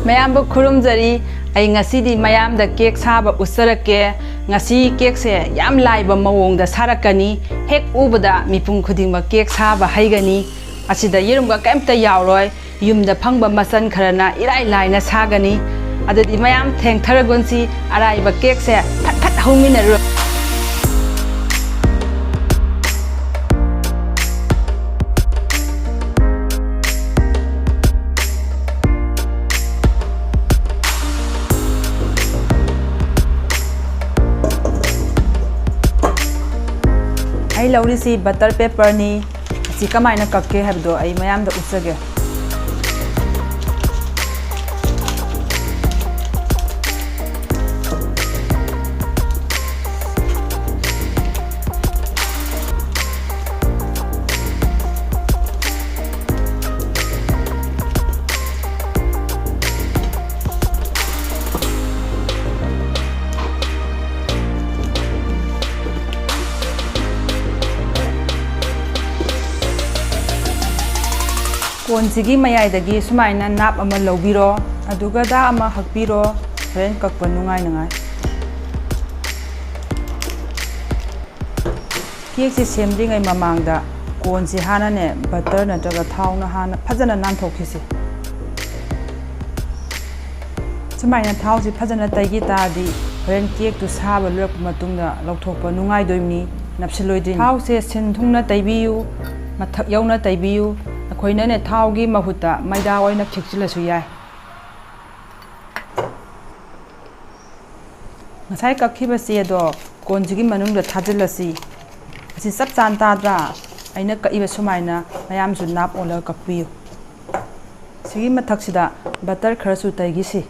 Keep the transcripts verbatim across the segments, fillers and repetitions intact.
ꯃꯌꯥꯝꯕꯨ ꯈꯨꯔꯨꯝꯖꯔꯤ꯫ ꯑꯩ ꯉꯁꯤꯗꯤ ꯃꯌꯥꯝꯗ ꯀꯦꯛ ꯁꯥꯕ ꯎꯠꯆꯔꯛꯀꯦ꯫ ꯉꯁꯤ ꯀꯦꯛꯁꯦ ꯌꯥꯝ ꯂꯥꯏꯕ ꯃꯑꯣꯡꯗ ꯁꯥꯔꯛꯀꯅꯤ꯫ ꯍꯦꯛ ꯎꯕꯗ ꯃꯤꯄꯨꯝ ꯈꯨꯗꯤꯡꯃꯛ ꯀꯦꯛ ꯁꯥꯕ ꯍꯩꯒꯅꯤ꯫ ꯑꯁꯤꯗ ꯌꯦꯔꯨꯝꯒ ꯀꯩꯝꯇ ꯌꯥꯎꯔꯣꯏ꯫ ꯌꯨꯝꯗ ꯐꯪꯕ ꯃꯆꯜ ꯈꯔꯅ ꯏꯔꯥꯏ ꯂꯥꯏꯅ ꯁꯥꯒꯅꯤ꯫ ꯑꯗꯨꯗꯤ ꯃꯌꯥꯝ ꯊꯦꯡꯊꯔꯒꯨꯟꯁꯤ, ꯑꯔꯥꯏꯕ ꯀꯦꯛꯁꯦ ꯐꯠ ꯐꯠ ꯍꯧꯃꯤꯟꯅꯔꯨꯔꯣ꯫ ꯑꯩ ꯂꯧꯔꯤꯁꯤ ꯕꯇꯔ ꯄꯦꯄꯔꯅꯤ꯫ ꯑꯁꯤ ꯀꯃꯥꯏꯅ ꯀꯛꯀꯦ ꯍꯥꯏꯕꯗꯣ ꯑꯩ ꯃꯌꯥꯝꯗ ꯎꯠꯆꯒꯦ꯫ ꯀꯣꯟꯁꯤꯒꯤ ꯃꯌꯥꯏꯗꯒꯤ ꯁꯨꯃꯥꯏꯅ ꯅꯥꯞ ꯑꯃ ꯂꯧꯕꯤꯔꯣ, ꯑꯗꯨꯒ ꯗꯥ ꯑꯃ ꯍꯛꯄꯤꯔꯣ, ꯍꯣꯔꯦꯟ ꯀꯛꯄ ꯅꯨꯡꯉꯥꯏꯅꯉꯥꯏ꯫ ꯀꯦꯛꯁꯤ ꯁꯦꯝꯗ꯭ꯔꯤꯉꯩ ꯃꯃꯥꯡꯗ ꯀꯣꯟꯁꯤ ꯍꯥꯟꯅꯅꯦ ꯕꯇꯔ ꯅꯠꯇ꯭ꯔꯒ ꯊꯥꯎꯅ ꯍꯥꯟꯅ ꯐꯖꯅ ꯅꯥꯟꯊꯣꯛꯈꯤꯁꯤ꯫ ꯁꯨꯃꯥꯏꯅ ꯊꯥꯎꯁꯤ ꯐꯖꯅ ꯇꯩꯈꯤ ꯇꯥꯔꯗꯤ ꯍꯣꯔꯦꯟ ꯀꯦꯛꯇꯨ ꯁꯥꯕ ꯂꯣꯏꯔꯛꯄ ꯃꯇꯨꯡꯗ ꯂꯧꯊꯣꯛꯄ ꯅꯨꯡꯉꯥꯏꯗꯣꯏꯅꯤ, ꯅꯞꯁꯤꯜꯂꯣꯏꯗꯣꯏꯅꯤ꯫ ꯊꯥꯎꯁꯦ ꯁꯤꯟ ꯊꯨꯡꯅ ꯇꯩꯕꯤꯌꯨ, ꯃꯊꯛ ꯌꯧꯅ ꯇꯩꯕꯤꯌꯨ꯫ ꯑꯩꯈꯣꯏꯅꯅꯦ ꯊꯥꯎꯒꯤ ꯃꯍꯨꯠꯇ ꯃꯩꯗꯥ ꯑꯣꯏꯅ ꯈꯤꯛꯆꯤꯜꯂꯁꯨ ꯌꯥꯏ꯫ ꯉꯁꯥꯏ ꯀꯛꯈꯤꯕ ꯆꯦꯗꯣ ꯀꯣꯟꯁꯤꯒꯤ ꯃꯅꯨꯡꯗ ꯊꯥꯖꯤꯜꯂꯁꯤ꯫ ꯑꯁꯤ ꯆꯞ ꯆꯥꯅ ꯇꯥꯗ꯭ꯔꯥ? ꯑꯩꯅ ꯀꯛꯏꯕ ꯁꯨꯃꯥꯏꯅ ꯃꯌꯥꯝꯁꯨ ꯅꯥꯞ ꯑꯣꯜꯂꯒ ꯀꯛꯄꯤꯌꯨ꯫ ꯁꯤꯒꯤ ꯃꯊꯛꯁꯤꯗ ꯕꯇꯔ ꯈꯔꯁꯨ ꯇꯩꯈꯤꯁꯤ꯫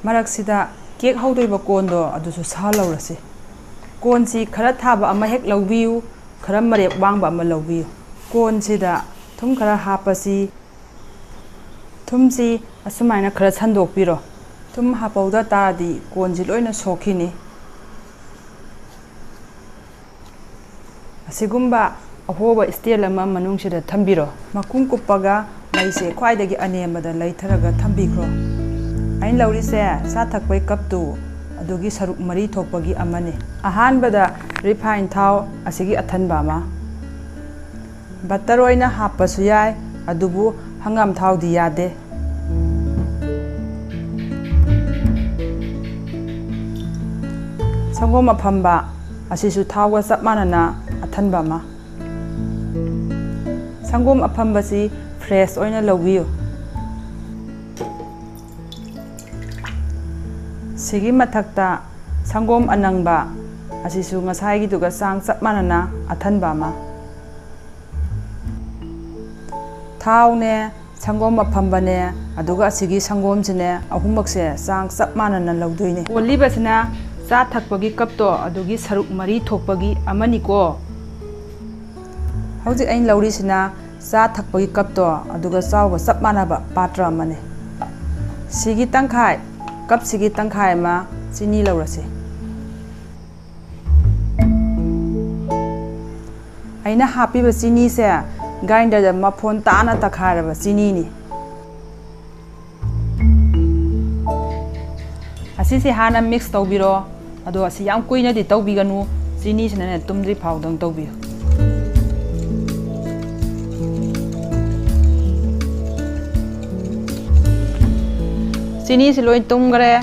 ꯃꯔꯛꯁꯤꯗ ꯀꯦꯛ ꯍꯧꯗꯣꯏꯕ ꯀꯣꯟꯗꯣ ꯑꯗꯨꯁꯨ ꯁꯥꯍꯜꯍꯧꯔꯁꯤ꯫ ꯀꯣꯟꯁꯤ ꯈꯔ ꯊꯥꯕ ꯑꯃ ꯍꯦꯛ ꯂꯧꯕꯤꯌꯨ, ꯈꯔ ꯃꯔꯦꯞ ꯋꯥꯡꯕ ꯑꯃ ꯂꯧꯕꯤꯌꯨ꯫ ꯀꯣꯟꯁꯤꯗ ꯊꯨꯝ ꯈꯔ ꯍꯥꯞꯄꯁꯤ꯫ ꯊꯨꯝꯁꯤ ꯑꯁꯨꯃꯥꯏꯅ ꯈꯔ ꯁꯟꯗꯣꯛꯄꯤꯔꯣ꯫ ꯊꯨꯝ ꯍꯥꯞꯍꯧꯗ ꯇꯥꯔꯗꯤ ꯀꯣꯟꯁꯤ ꯂꯣꯏꯅ ꯁꯣꯛꯈꯤꯅꯤ꯫ ꯑꯁꯤꯒꯨꯝꯕ ꯑꯍꯣꯕ stand ꯑꯃ ꯃꯅꯨꯡꯁꯤꯗ ꯊꯝꯕꯤꯔꯣ꯫ ꯃꯈꯨꯝ ꯀꯨꯞꯄꯒ ꯃꯩꯁꯦ ꯈ꯭ꯋꯥꯏꯗꯒꯤ ꯑꯅꯦꯝꯕꯗ ꯂꯩꯊꯔꯒ ꯊꯝꯕꯤꯈ꯭ꯔꯣ꯫ ꯑꯩꯅ ꯂꯧꯔꯤꯁꯦ ꯆꯥ ꯊꯛꯄꯒꯤ cup ꯇꯨ, ꯑꯗꯨꯒꯤ ꯁꯔꯨꯛ ꯃꯔꯤ ꯊꯣꯛꯄꯒꯤ ꯑꯃꯅꯤ꯫ ꯑꯍꯥꯟꯕꯗ refine ꯊꯥꯎ ꯑꯁꯤꯒꯤ ꯑꯊꯟꯕ ꯑꯃ꯫ Butter ꯑꯣꯏꯅ ꯍꯥꯞꯄꯁꯨ ꯌꯥꯏ, ꯑꯗꯨꯕꯨ ꯍꯪꯒꯥꯝ ꯊꯥꯎꯗꯤ ꯌꯥꯗꯦ꯫ ꯁꯪꯒꯣꯝ ꯑꯐꯝꯕ ꯑꯁꯤꯁꯨ ꯊꯥꯎꯒ ꯆꯞ ꯃꯥꯟꯅꯅ ꯑꯊꯟꯕ ꯑꯃ꯫ ꯁꯪꯒꯣꯝ ꯑꯐꯝꯕꯁꯤ fresh ꯑꯣꯏꯅ ꯂꯧꯕꯤꯌꯨ꯫ ꯁꯤꯒꯤ ꯃꯊꯛꯇ ꯁꯪꯒꯣꯝ ꯑꯅꯪꯕ ꯑꯁꯤꯁꯨ ꯉꯁꯥꯏꯒꯤꯗꯨꯒ ꯆꯥꯡ ꯆꯞ ꯃꯥꯟꯅꯅ ꯑꯊꯟꯕ ꯑꯃ꯫ ꯊꯥꯎꯅꯦ, ꯁꯪꯒꯣꯝ ꯑꯐꯝꯕꯅꯦ, ꯑꯗꯨꯒ ꯑꯁꯤꯒꯤ ꯁꯪꯒꯣꯝꯁꯤꯅꯦ, ꯑꯍꯨꯝꯃꯛꯁꯦ ꯆꯥꯡ ꯆꯞ ꯃꯥꯟꯅꯅ ꯂꯧꯗꯣꯏꯅꯦ꯫ ꯑꯣꯜꯂꯤꯕꯁꯤꯅ ꯆꯥ ꯊꯛꯄꯒꯤ cup ꯇꯣ ꯑꯗꯨꯒꯤ ꯁꯔꯨꯛ ꯃꯔꯤ ꯊꯣꯛꯄꯒꯤ ꯑꯃꯅꯤꯀꯣ꯫ ꯍꯧꯖꯤꯛ ꯑꯩꯅ ꯂꯧꯔꯤꯁꯤꯅ ꯆꯥ ꯊꯛꯄꯒꯤ cup ꯇꯣ ꯑꯗꯨꯒ ꯆꯥꯎꯕ ꯆꯞ ꯃꯥꯟꯅꯕ ꯄꯥꯇ꯭ꯔ ꯑꯃꯅꯤ꯫ ꯁꯤꯒꯤ ꯇꯪꯈꯥꯏ, cup ꯁꯤꯒꯤ ꯇꯪꯈꯥꯏ ꯑꯃ ꯆꯤꯅꯤ ꯂꯧꯔꯁꯤ꯫ ꯑꯩꯅ ꯍꯥꯞꯄꯤꯕ ꯆꯤꯅꯤꯁꯦ grinder ꯗ ꯃꯐꯣꯟ ꯇꯥꯅ ꯇꯛꯈꯥꯏꯔꯕ ꯆꯤꯅꯤꯅꯤ꯫ ꯑꯁꯤꯁꯦ ꯍꯥꯟꯅ mix ꯇꯧꯕꯤꯔꯣ꯫ ꯑꯗꯣ ꯑꯁꯤ ꯌꯥꯝ ꯀꯨꯏꯅꯗꯤ ꯇꯧꯕꯤꯒꯅꯨ, ꯆꯤꯅꯤꯁꯤꯅꯅꯦ ꯇꯨꯝꯗ꯭ꯔꯤ ꯐꯥꯎꯗꯪ ꯇꯧꯕꯤꯌꯨ꯫ ꯆꯤꯅꯤꯁꯤ ꯂꯣꯏ ꯇꯨꯝꯈ꯭ꯔꯦ꯫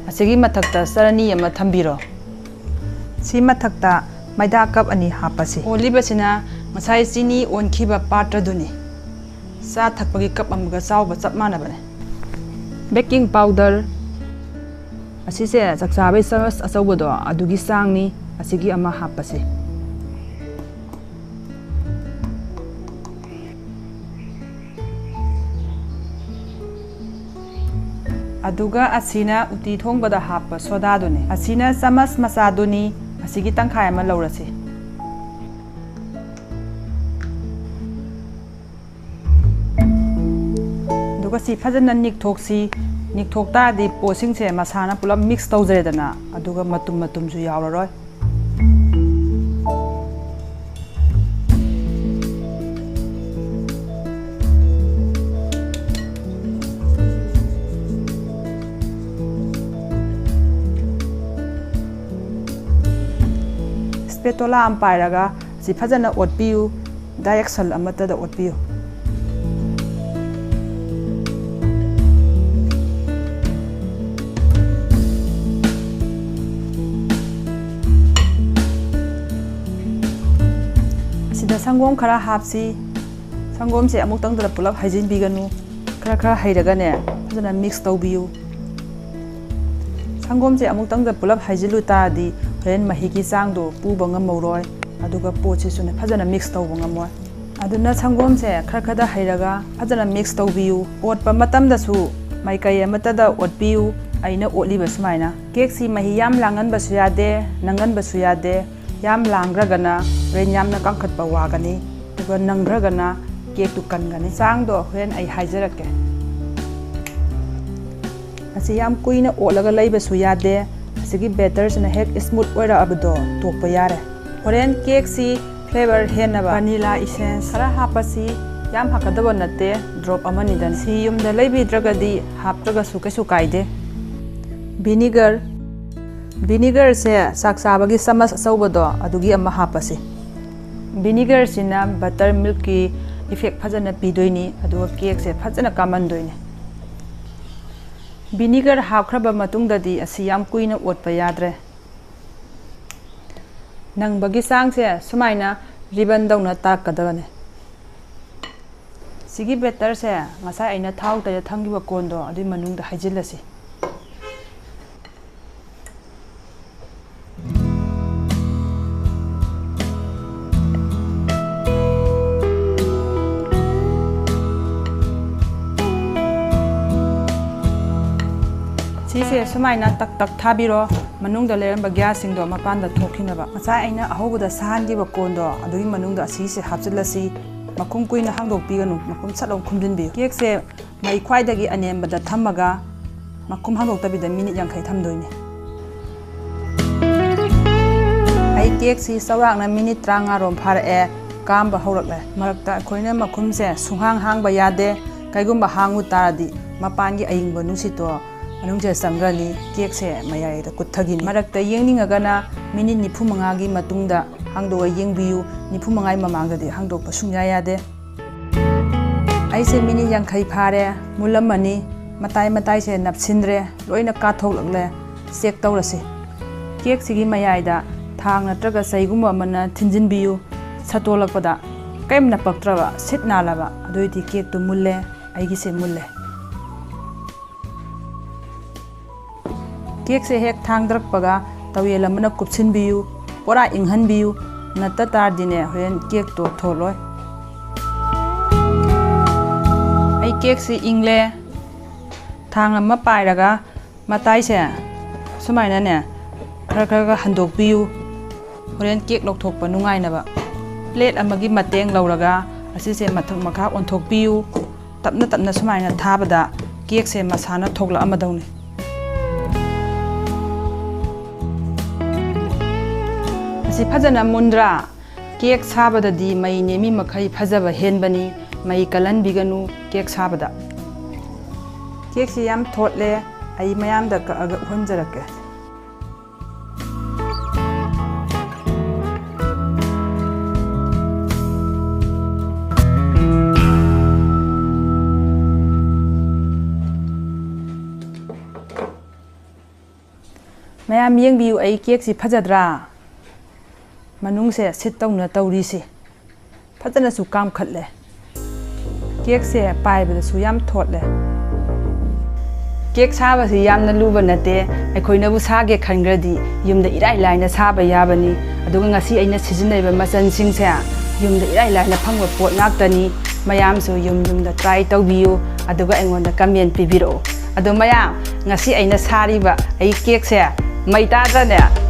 ꯑꯁꯤꯒꯤ ꯃꯊꯛꯇ ꯆꯔꯅꯤ ꯑꯃ ꯊꯝꯕꯤꯔꯣ꯫ ꯁꯤ ꯃꯊꯛꯇ ꯃꯩꯗꯥ cup ꯑꯅꯤ ꯍꯥꯞꯄꯁꯤ꯫ ꯑꯣꯜꯂꯤꯕꯁꯤꯅ ꯉꯁꯥꯏ ꯆꯤꯅꯤ ꯑꯣꯟꯈꯤꯕ ꯄꯥꯇ꯭ꯔꯗꯨꯅꯤ꯫ ꯆꯥ ꯊꯛꯄꯒꯤ cup ꯑꯃꯒ ꯆꯥꯎꯕ ꯆꯞ ꯃꯥꯟꯅꯕꯅꯦ꯫ Baking powder ꯑꯁꯤꯁꯦ ꯆꯥꯛ ꯆꯥꯕꯩ ꯆꯃꯁ ꯑꯆꯧꯕꯗꯣ ꯑꯗꯨꯒꯤ ꯆꯥꯡꯅꯤ꯫ ꯑꯁꯤꯒꯤ ꯑꯃ ꯍꯥꯞꯄꯁꯤ꯫ ꯑꯗꯨꯒ ꯑꯁꯤꯅ ꯎꯇꯤ ꯊꯣꯡꯕꯗ ꯍꯥꯞꯄ ꯁꯣꯗꯥꯗꯨꯅꯤ꯫ ꯑꯁꯤꯅ ꯆꯃꯁ ꯃꯆꯥꯗꯨꯅꯤ꯫ ꯑꯁꯤꯒꯤ ꯇꯪꯈꯥꯏ ꯑꯃ ꯂꯧꯔꯁꯤ꯫ ꯑꯗꯨꯒ ꯁꯤ ꯐꯖꯅ ꯅꯤꯛꯊꯣꯛꯁꯤ꯫ ꯅꯤꯛꯊꯣꯛ ꯇꯥꯔꯗꯤ ꯄꯣꯠꯁꯤꯡꯁꯦ ꯃꯁꯥꯅ ꯄꯨꯂꯞ mix ꯇꯧꯖꯔꯦꯗꯅ, ꯑꯗꯨꯒ ꯃꯇꯨꯝ ꯃꯇꯨꯝꯁꯨ ꯌꯥꯎꯔꯔꯣꯏ꯫ Spatula ꯑꯃ ꯄꯥꯏꯔꯒ ꯁꯤ ꯐꯖꯅ ꯑꯣꯠꯄꯤꯌꯨ, direction ꯑꯃꯠꯇꯗ ꯑꯣꯠꯄꯤꯌꯨ꯫ ꯁꯤꯗ ꯁꯪꯒꯣꯝ ꯈꯔ ꯍꯥꯞꯁꯤ꯫ ꯁꯪꯒꯣꯝꯁꯦ ꯑꯃꯨꯛꯇꯪꯗ ꯄꯨꯂꯞ ꯍꯩꯖꯤꯟꯕꯤꯒꯅꯨ, ꯈꯔ ꯈꯔ ꯍꯩꯔꯒꯅꯦ ꯐꯖꯅ mix ꯇꯧꯕꯤꯌꯨ꯫ ꯁꯪꯒꯣꯝꯁꯦ ꯑꯃꯨꯛꯇꯪꯗ ꯄꯨꯂꯞ ꯍꯩꯖꯤꯜꯂꯨ ꯇꯥꯔꯗꯤ ꯍꯣꯔꯦꯟ ꯃꯍꯤꯒꯤ ꯆꯥꯡꯗꯣ ꯄꯨꯕ ꯉꯝꯍꯧꯔꯣꯏ, ꯑꯗꯨꯒ ꯄꯣꯠꯁꯤꯁꯨꯅꯦ ꯐꯖꯅ mix ꯇꯧꯕ ꯉꯝꯃꯣꯏ꯫ ꯑꯗꯨꯅ ꯁꯪꯒꯣꯝꯁꯦ ꯈꯔ ꯈꯔꯗ ꯍꯩꯔꯒ ꯐꯖꯅ mix ꯇꯧꯕꯤꯌꯨ꯫ ꯑꯣꯠꯄ ꯃꯇꯝꯗꯁꯨ ꯃꯥꯏꯀꯩ ꯑꯃꯠꯇꯗ ꯑꯣꯠꯄꯤꯌꯨ, ꯑꯩꯅ ꯑꯣꯠꯂꯤꯕ ꯁꯨꯃꯥꯏꯅ꯫ Cakeꯁꯤ ꯃꯍꯤ ꯌꯥꯝ ꯂꯥꯡꯍꯟꯕꯁꯨ ꯌꯥꯗꯦ, ꯅꯪꯍꯟꯕꯁꯨ ꯌꯥꯗꯦ꯫ ꯌꯥꯝ ꯂꯥꯡꯈ꯭ꯔꯒꯅ ꯍꯣꯔꯦꯟ ꯌꯥꯝꯅ ꯀꯥꯡꯈꯠꯄ ꯋꯥꯒꯅꯤ, ꯑꯗꯨꯒ ꯅꯪꯈ꯭ꯔꯒꯅ cakeꯇꯨ ꯀꯟꯒꯅꯤ꯫ ꯆꯥꯡꯗꯣ ꯍꯣꯔꯦꯟ ꯑꯩ ꯍꯥꯏꯖꯔꯛꯀꯦ꯫ ꯑꯁꯤ ꯌꯥꯝ ꯀꯨꯏꯅ ꯑꯣꯠꯂꯒ ꯂꯩꯕꯁꯨ ꯌꯥꯗꯦ꯫ ꯑꯁꯤꯒꯤ batterꯁꯤꯅ ꯍꯦꯛ smooth ꯑꯣꯏꯔꯛꯑꯕꯗꯣ ꯇꯣꯛꯄ ꯌꯥꯔꯦ꯫ ꯍꯣꯔꯦꯟ cakeꯁꯤ flavor ꯍꯦꯟꯅꯕ vanilla essence ꯈꯔ ꯍꯥꯞꯄꯁꯤ꯫ ꯌꯥꯝ ꯍꯥꯞꯀꯗꯕ ꯅꯠꯇꯦ, drop ꯑꯃꯅꯤꯗꯅꯤ꯫ ꯁꯤ ꯌꯨꯝꯗ ꯂꯩꯕꯤꯗ꯭ꯔꯒꯗꯤ ꯍꯥꯞꯇ꯭ꯔꯒꯁꯨ ꯀꯩꯁꯨ ꯀꯥꯏꯗꯦ꯫ Vinegar, vinegarꯁꯦ ꯆꯥꯛ ꯆꯥꯕꯒꯤ ꯆꯥꯃꯁ ꯑꯆꯧꯕꯗꯣ ꯑꯗꯨꯒꯤ ꯑꯃ ꯍꯥꯞꯄꯁꯤ꯫ Vinegarꯁꯤꯅ buttermilkꯀꯤ effect ꯐꯖꯅ ꯄꯤꯗꯣꯏꯅꯤ, ꯑꯗꯨꯒ cakeꯁꯦ ꯐꯖꯅ ꯀꯥꯝꯍꯟꯗꯣꯏꯅꯤ꯫ Vinegar ꯍꯥꯞꯈ꯭ꯔꯕ ꯃꯇꯨꯡꯗꯗꯤ ꯑꯁꯤ ꯌꯥꯝ ꯀꯨꯏꯅ ꯑꯣꯠꯄ ꯌꯥꯗ꯭ꯔꯦ꯫ ꯅꯪꯕꯒꯤ ꯆꯥꯡꯁꯦ ꯁꯨꯃꯥꯏꯅ ribbonꯗꯧꯅ ꯇꯥꯔꯛꯀꯗꯕꯅꯦ꯫ ꯁꯤꯒꯤ batterꯁꯦ ꯉꯁꯥꯏ ꯑꯩꯅ ꯊꯥꯎ ꯇꯩꯔ ꯊꯝꯈꯤꯕ ꯀꯣꯟꯗꯣ ꯑꯗꯨꯏ ꯃꯅꯨꯡꯗ ꯍꯩꯖꯤꯜꯂꯁꯤ꯫ ꯁꯤꯁꯦ ꯁꯨꯃꯥꯏꯅ ꯇꯛ ꯇꯛ ꯊꯥꯕꯤꯔꯣ, ꯃꯅꯨꯡꯗ ꯂꯩꯔꯝꯕ gasꯁꯤꯡꯗꯣ ꯃꯄꯥꯟꯗ ꯊꯣꯛꯈꯤꯅꯕ꯫ ꯉꯁꯥꯏ ꯑꯩꯅ ꯑꯍꯧꯕꯗ ꯁꯥꯍꯟꯈꯤꯕ ꯀꯣꯟꯗꯣ ꯑꯗꯨꯒꯤ ꯃꯅꯨꯡꯗ ꯑꯁꯤꯁꯦ ꯍꯥꯞꯆꯤꯜꯂꯁꯤ꯫ ꯃꯈꯨꯝ ꯀꯨꯏꯅ ꯍꯥꯡꯗꯣꯛꯄꯤꯒꯅꯨ, ꯃꯈꯨꯝ ꯁꯠ ꯂꯥꯎ ꯈꯨꯝꯖꯤꯟꯕꯤꯌꯨ꯫ Cakeꯁꯦ ꯃꯩ ꯈ꯭ꯋꯥꯏꯗꯒꯤ ꯑꯅꯦꯝꯕꯗ ꯊꯝꯃꯒ ꯃꯈꯨꯝ ꯍꯥꯡꯗꯣꯛꯇꯕꯤꯗ minute ꯌꯥꯡꯈꯩ ꯊꯝꯗꯣꯏꯅꯤ꯫ ꯑꯩ cakeꯁꯤ ꯆꯥꯎꯔꯥꯛꯅ minute ꯇꯔꯥꯃꯉꯥ ꯔꯣꯝ ꯐꯥꯔꯛꯑꯦ, ꯀꯥꯝꯕ ꯍꯧꯔꯛꯂꯦ꯫ ꯃꯔꯛꯇ ꯑꯩꯈꯣꯏꯅ ꯃꯈꯨꯝꯁꯦ ꯁꯨꯡꯍꯥꯡ ꯍꯥꯡꯕ ꯌꯥꯗꯦ꯫ ꯀꯩꯒꯨꯝꯕ ꯍꯥꯡꯉꯨ ꯇꯥꯔꯗꯤ ꯃꯄꯥꯟꯒꯤ ꯑꯏꯪꯕ ꯅꯨꯡꯁꯤꯠꯇꯣ ꯃꯅꯨꯡꯁꯤꯗ ꯆꯪꯈ꯭ꯔꯅꯤ꯫ ꯀꯦꯛꯁꯦ ꯃꯌꯥꯏꯗ ꯀꯨꯠꯊꯈꯤꯅꯤ꯫ ꯃꯔꯛꯇ ꯌꯦꯡꯅꯤꯡꯉꯒꯅ ꯃꯤꯅꯤꯠ ꯅꯤꯐꯨ ꯃꯉꯥꯒꯤ ꯃꯇꯨꯡꯗ ꯍꯥꯡꯗꯣꯛꯑ ꯌꯦꯡꯕꯤꯌꯨ꯫ ꯅꯤꯐꯨ ꯃꯉꯥꯒꯤ ꯃꯃꯥꯡꯗꯗꯤ ꯍꯥꯡꯗꯣꯛꯄ ꯁꯨꯡꯌꯥ ꯌꯥꯗꯦ꯫ ꯑꯩꯁꯦ ꯃꯤꯅꯤꯠ ꯌꯥꯡꯈꯩ ꯐꯥꯔꯦ, ꯃꯨꯜꯂꯝꯃꯅꯤ꯫ ꯃꯇꯥꯏ ꯃꯇꯥꯏꯁꯦ ꯅꯞꯁꯤꯟꯗ꯭ꯔꯦ, ꯂꯣꯏꯅ ꯀꯥꯊꯣꯛꯂꯛꯂꯦ꯫ ꯆꯦꯛ ꯇꯧꯔꯁꯤ꯫ ꯀꯦꯛꯁꯤꯒꯤ ꯃꯌꯥꯏꯗ ꯊꯥꯡ ꯅꯠꯇ꯭ꯔꯒ ꯆꯩꯒꯨꯝꯕ ꯑꯃꯅ ꯊꯤꯟꯖꯤꯟꯕꯤꯌꯨ꯫ ꯁꯠꯇꯣꯂꯛꯄꯗ ꯀꯔꯤꯝ ꯅꯞꯄꯛꯇ꯭ꯔꯕ, ꯁꯤꯠ ꯅꯥꯜꯂꯕ, ꯑꯗꯨꯑꯣꯏꯗꯤ ꯀꯦꯛꯇꯨ ꯃꯨꯜꯂꯦ, ꯑꯩꯒꯤꯁꯦ ꯃꯨꯜꯂꯦ꯫ ꯀꯦꯛꯁꯦ ꯍꯦꯛ ꯊꯥꯡꯗꯔꯛꯄꯒ ꯇꯋꯦꯜ ꯑꯃꯅ ꯀꯨꯞꯁꯤꯟꯕꯤꯌꯨ, ꯄꯨꯔꯥ ꯏꯪꯍꯟꯕꯤꯌꯨ, ꯅꯠꯇ ꯇꯥꯔꯗꯤꯅꯦ ꯍꯣꯔꯦꯟ ꯀꯦꯛꯇꯣ ꯊꯣꯠꯂꯣꯏ꯫ ꯑꯩ ꯀꯦꯛꯁꯤ ꯏꯪꯂꯦ꯫ ꯊꯥꯡ ꯑꯃ ꯄꯥꯏꯔꯒ ꯃꯇꯥꯏꯁꯦ ꯁꯨꯃꯥꯏꯅꯅꯦ ꯈꯔ ꯈꯔ ꯈꯔ ꯍꯟꯗꯣꯛꯄꯤꯌꯨ꯫ ꯍꯣꯔꯦꯟ ꯀꯦꯛ ꯂꯧꯊꯣꯛꯄ ꯅꯨꯡꯉꯥꯏꯅꯕ꯫ ꯄ꯭ꯂꯦꯠ ꯑꯃꯒꯤ ꯃꯇꯦꯡ ꯂꯧꯔꯒ ꯑꯁꯤꯁꯦ ꯃꯊꯛ ꯃꯈꯥ ꯑꯣꯟꯊꯣꯛꯄꯤꯌꯨ꯫ ꯇꯞꯅ ꯇꯞꯅ ꯁꯨꯃꯥꯏꯅ ꯊꯥꯕꯗ ꯀꯦꯛꯁꯦ ꯃꯁꯥꯅ ꯊꯣꯛꯂꯛꯑꯃꯗꯧꯅꯤ꯫ ꯑꯁꯤ ꯐꯖꯅ ꯃꯨꯟꯗ꯭ꯔꯥ? ꯀꯦꯛ ꯁꯥꯕꯗꯗꯤ ꯃꯩ ꯅꯦꯝꯃꯤ ꯃꯈꯩ ꯐꯖꯕ ꯍꯦꯟꯕꯅꯤ꯫ ꯃꯩ ꯀꯜꯍꯟꯕꯤꯒꯅꯨ ꯀꯦꯛ ꯁꯥꯕꯗ꯫ ꯀꯦꯛꯁꯤ ꯌꯥꯝ ꯊꯣꯠꯂꯦ꯫ ꯑꯩ ꯃꯌꯥꯝꯗ ꯀꯛꯑꯒ ꯎꯍꯟꯖꯔꯛꯀꯦ꯫ ꯃꯌꯥꯝ ꯌꯦꯡꯕꯤꯌꯨ, ꯑꯩ ꯀꯦꯛꯁꯤ ꯐꯖꯗ꯭ꯔꯥ? ꯃꯅꯨꯡꯁꯦ ꯁꯤꯠ ꯇꯧꯅ ꯇꯧꯔꯤꯁꯤ꯫ ꯐꯖꯅꯁꯨ ꯀꯥꯝꯈꯠꯂꯦ꯫ ꯀꯦꯛꯁꯦ ꯄꯥꯏꯕꯗꯁꯨ ꯌꯥꯝ ꯊꯣꯠꯂꯦ꯫ ꯀꯦꯛ ꯁꯥꯕꯁꯤ ꯌꯥꯝꯅ ꯂꯨꯕ ꯅꯠꯇꯦ꯫ ꯑꯩꯈꯣꯏꯅꯕꯨ ꯁꯥꯒꯦ ꯈꯟꯈ꯭ꯔꯗꯤ ꯌꯨꯝꯗ ꯏꯔꯥꯏ ꯂꯥꯏꯅ ꯁꯥꯕ ꯌꯥꯕꯅꯤ꯫ ꯑꯗꯨꯒ ꯉꯁꯤ ꯑꯩꯅ ꯁꯤꯖꯤꯟꯅꯔꯤꯕ ꯃꯆꯜꯁꯤꯡꯁꯦ ꯌꯨꯝꯗ ꯏꯔꯥꯏ ꯂꯥꯏꯅ ꯐꯪꯕ ꯄꯣꯠ ꯉꯥꯛꯇꯅꯤ꯫ ꯃꯌꯥꯝꯁꯨ ꯌꯨꯝ ꯌꯨꯝꯗ try ꯇꯧꯕꯤꯌꯨ, ꯑꯗꯨꯒ ꯑꯩꯉꯣꯟꯗ comment ꯄꯤꯕꯤꯔꯛꯑꯣ꯫ ꯑꯗꯣ ꯃꯌꯥꯝ, ꯉꯁꯤ ꯑꯩꯅ ꯁꯥꯔꯤꯕ ꯑꯩ ꯀꯦꯛꯁꯦ ꯃꯩ ꯇꯥꯗ꯭ꯔꯅꯦ?